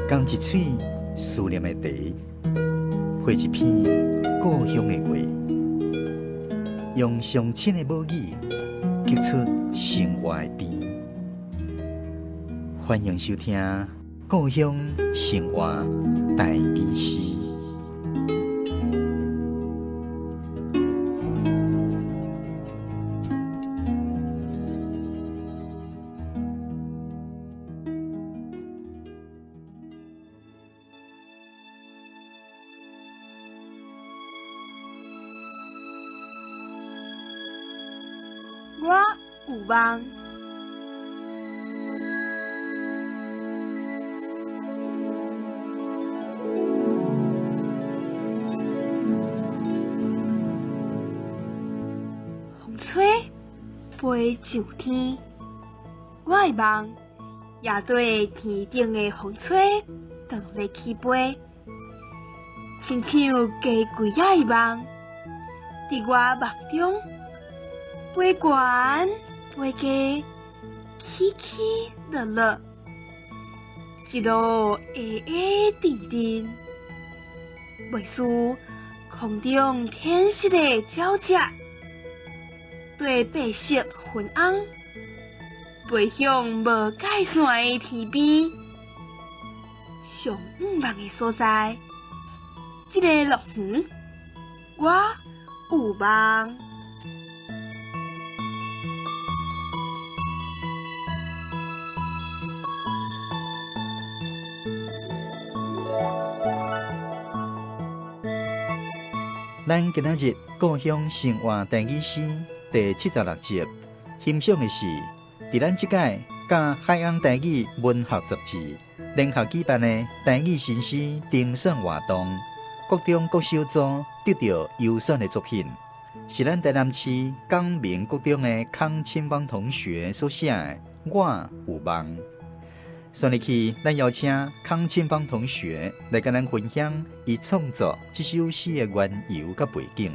仝一喙思念的茶，配一篇故鄉的話，用上親的母語，激出生活的甜。歡迎收聽《故鄉生活台語詩》。我有夢。風吹飛上天，我的夢也綴天頂的風吹轉咧起飛，親像雞櫃仔的夢，佇我目中飛懸飛低，起起落落，一路矮矮陣陣，袂輸空中天使的鳥隻，綴白色雲翁，飛向無界線的天邊，上向望的所在，這个樂園，我有夢。咱今仔日故鄉生活台語詩第76集，欣賞的是佇咱這屆佮海洋台語文學雜誌聯合舉辦的台語新詩評選活動，國中國小組得到優選的作品，是咱台南市港明國中的康清芳同學所寫的《我有夢》。紲入去，咱邀請康清芳同學來佮咱分享伊創作這首詩的緣由佮背景。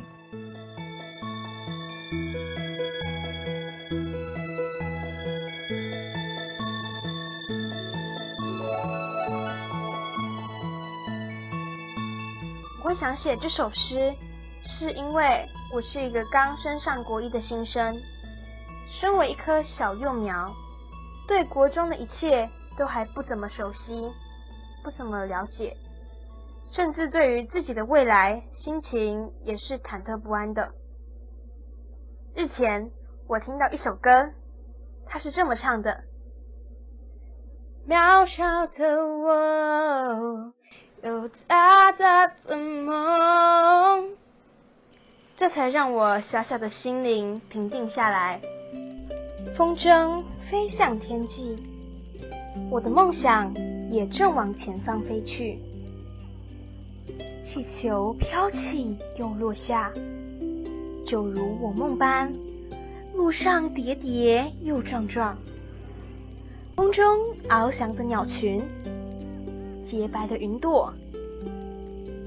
我想寫這首詩，是因為我是一個剛升上國一的新生，身為一棵小幼苗，對國中的一切都還不怎麼熟悉，不怎麼了解，甚至對於自己的未來，心情也是忐忑不安的。日前，我聽到一首歌，它是這麼唱的：渺小的我，有大大的夢。這才讓我小小的心靈平靜下來。風箏飛向天際，我的夢想也正往前方飛去。氣球飄起又落下，就如我夢般，路上跌跌又撞撞。空中翱翔的鳥群，潔白的雲朵，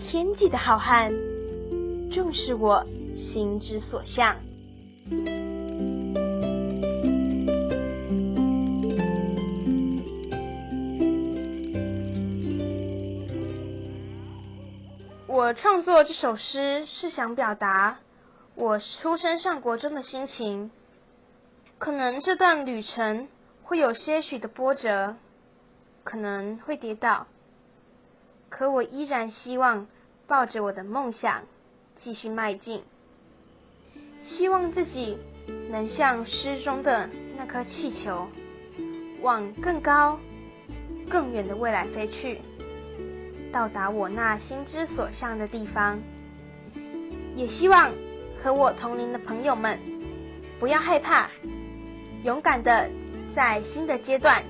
天際的浩瀚，正是我心之所向。我創作這首詩是想表達我出生上國中的心情。可能這段旅程會有些許的波折，可能會跌倒，可我依然希望抱著我的夢想繼續邁進，希望自己能像詩中的那顆氣球，往更高、更遠的未來飛去，到達我那心之所向的地方。也希望和我同齡的朋友們不要害怕，勇敢的在新的階段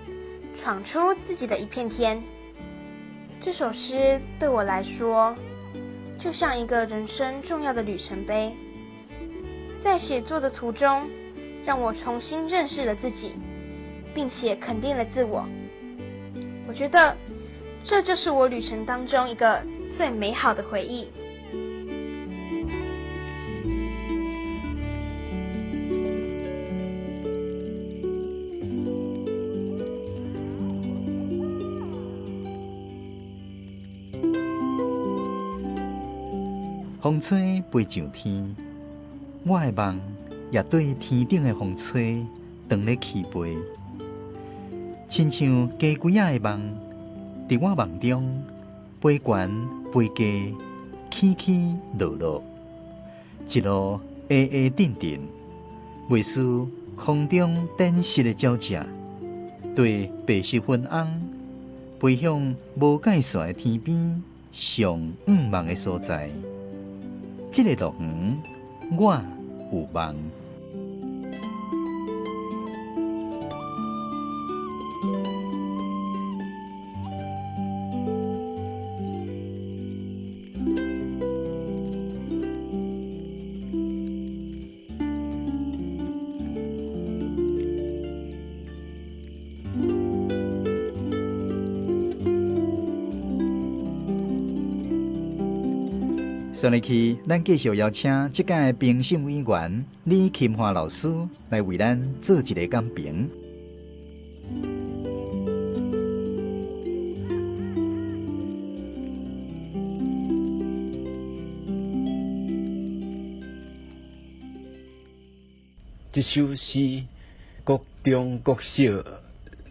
闖出自己的一片天。這首詩對我來說，就像一個人生重要的里程碑。在寫作的途中，讓我重新認識了自己，並且肯定了自我。我覺得這就是我旅程當中一個最美好的回憶。風吹飛上天，我的夢也綴天頂的風吹，當咧起飛，親像雞胿仔的夢，佇我夢中飛懸飛低，起起落落，一路矮矮陣陣，袂輸空中展翅的鳥隻，綴白色雲翁飛向無界線的天邊，上向望的所在。這个樂園，我有夢。上禮去，咱繼續邀請這屆評審委員李琴華老師來為咱做一个講評。這首詩國中國小，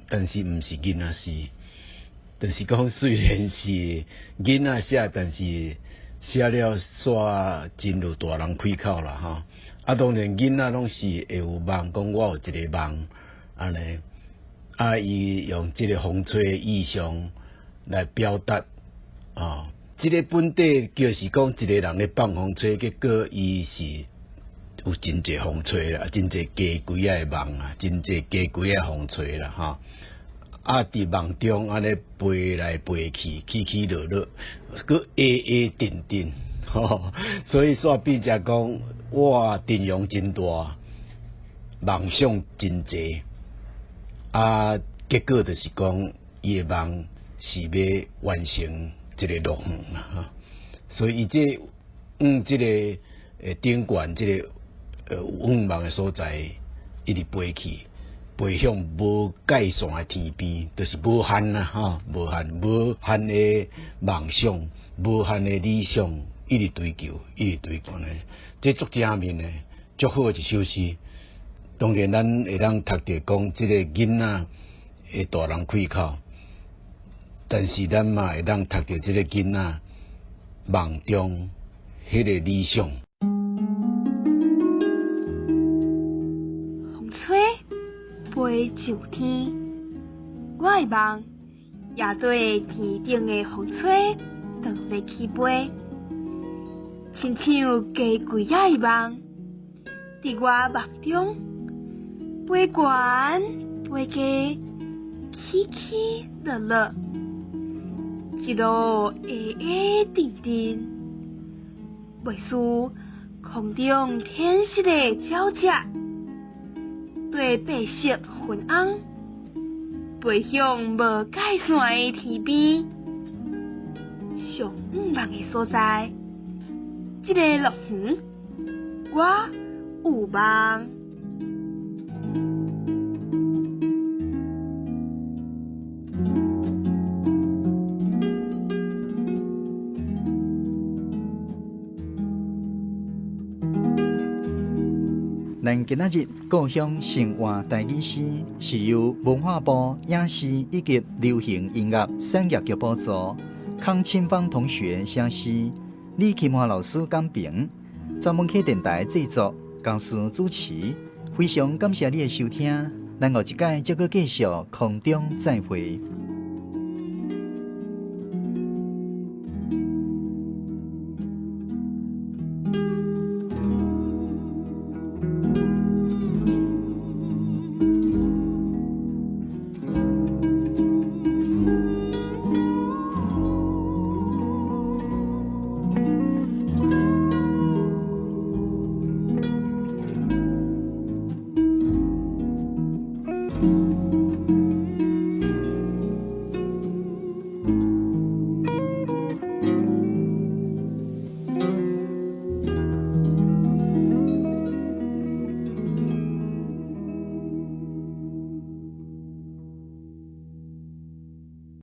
但是毋是囡仔詩，就是講雖然是囡仔寫，但是寫了煞進入大人開口啦吼。啊，當然囡仔攏是會有夢，講我有一个夢，按呢，啊，伊用這个風吹的意象來表達，哦，這个本底就是講一个人咧放風吹，結果伊是有真濟風吹啦，真濟雞胿仔的夢啊，真濟雞胿仔風吹啦，吼。啊，佇夢中按呢飛來飛去，起起落落，閣矮矮陣陣，吼。所以煞變成講，我陣容真大，夢想真濟，啊，結果就是講，伊的夢是欲完成一个樂園啦，吼。所以伊這這个頂懸這个有向望的所在，一直飛去，飛向無界線的天邊，就是無限啦，吼，無限無限的夢想，無限的理想，一直追求，一直追求呢。這足正面的，足好的一首詩。當然，咱會當讀著講這个囡仔的大人開口，但是咱嘛會當讀著這个囡仔夢中彼个理想。風吹飛上天，我的夢也綴天頂的風吹，當咧起飛，親像雞胿仔的夢，佇我夢中飛懸飛低，起起落落，一路矮矮陣陣，袂輸空中展翅的鳥隻，綴白色雲翁，飛向無界線的天邊，上向望的所在。這个樂園，我有夢。咱今仔日故鄉生活台語詩是由文化部影視以及流行音樂產業局補助，康清芳同學寫詩，李琴華老師講評，專門客電台製作，公司主持。非常感謝你的收聽，咱後一擺再閣繼續空中再會。